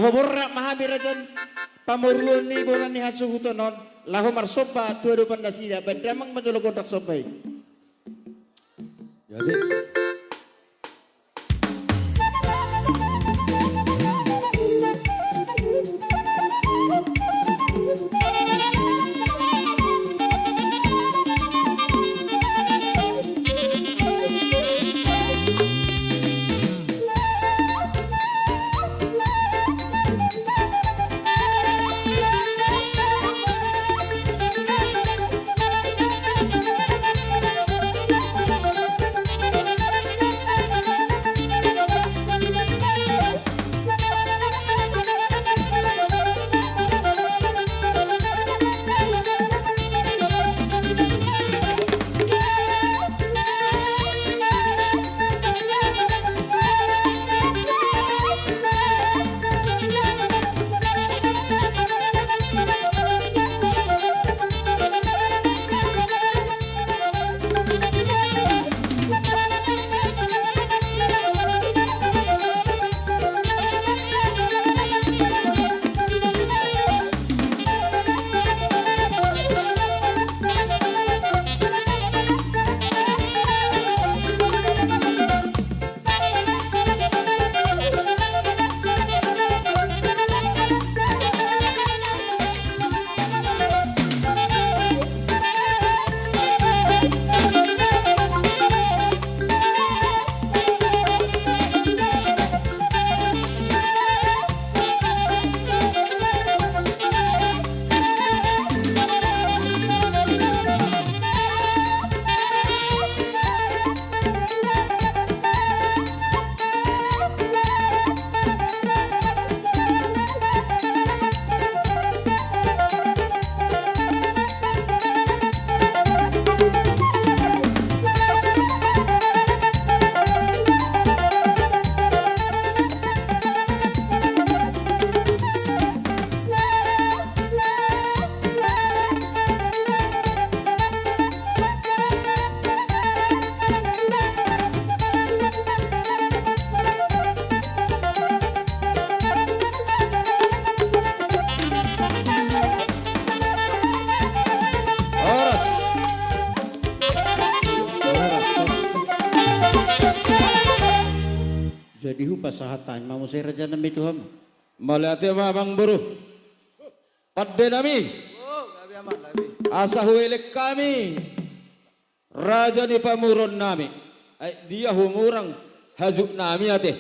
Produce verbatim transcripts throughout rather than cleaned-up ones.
Borhat ma hami raja pamoruon ni bona ni hasuhuton on, laho marsomba tu adopan nasida, baen damang manjalo gondang somba i. Jadi. Horas. Horas. Jadi hupasahat hami ma muse raja nami tu hamu. Mauliate ma amangboru. Pande nami. Asa huelek hami. Raja ni pamoruon nami. Ai dia humurang hajuk nami ate.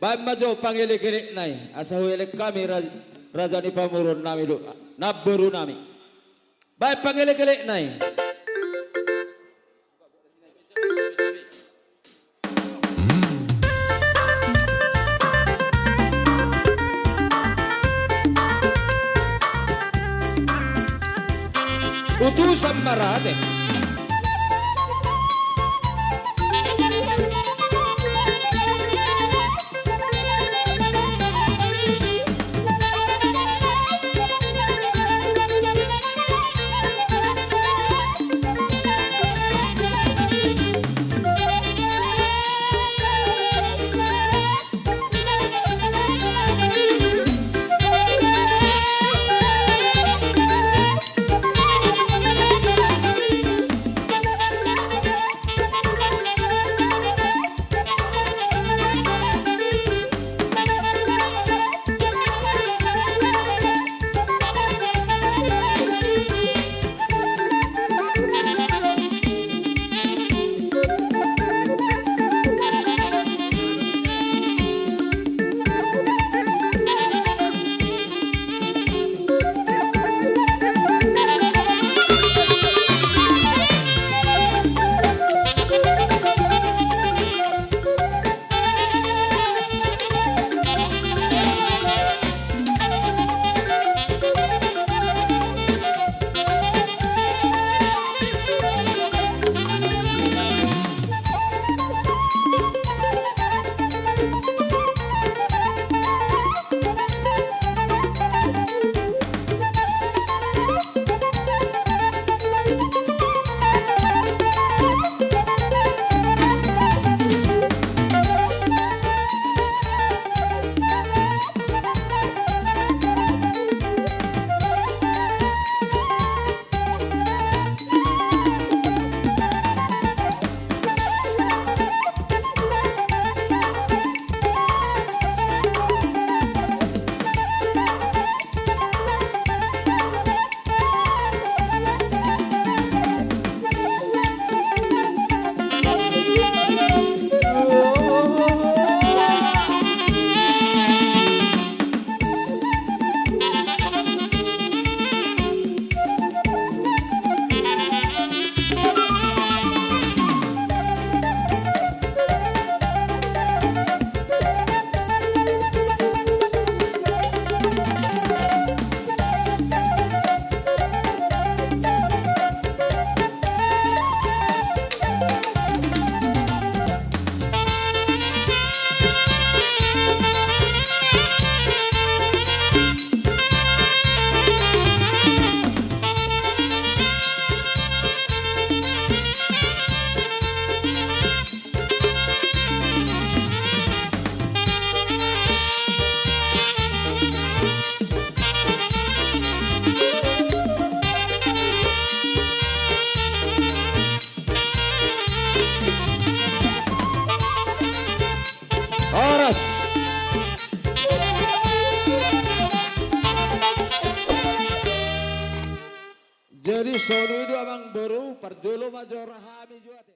Baen ma jo pangelekelekna i. Asa huelek hami ra-, raja ni pamoruon nami do. Namboru nami. Baen pangelekelekna i. Utusan ma raja. Jadi songon i do amangboru, parjolo ma jo rohami jo ate.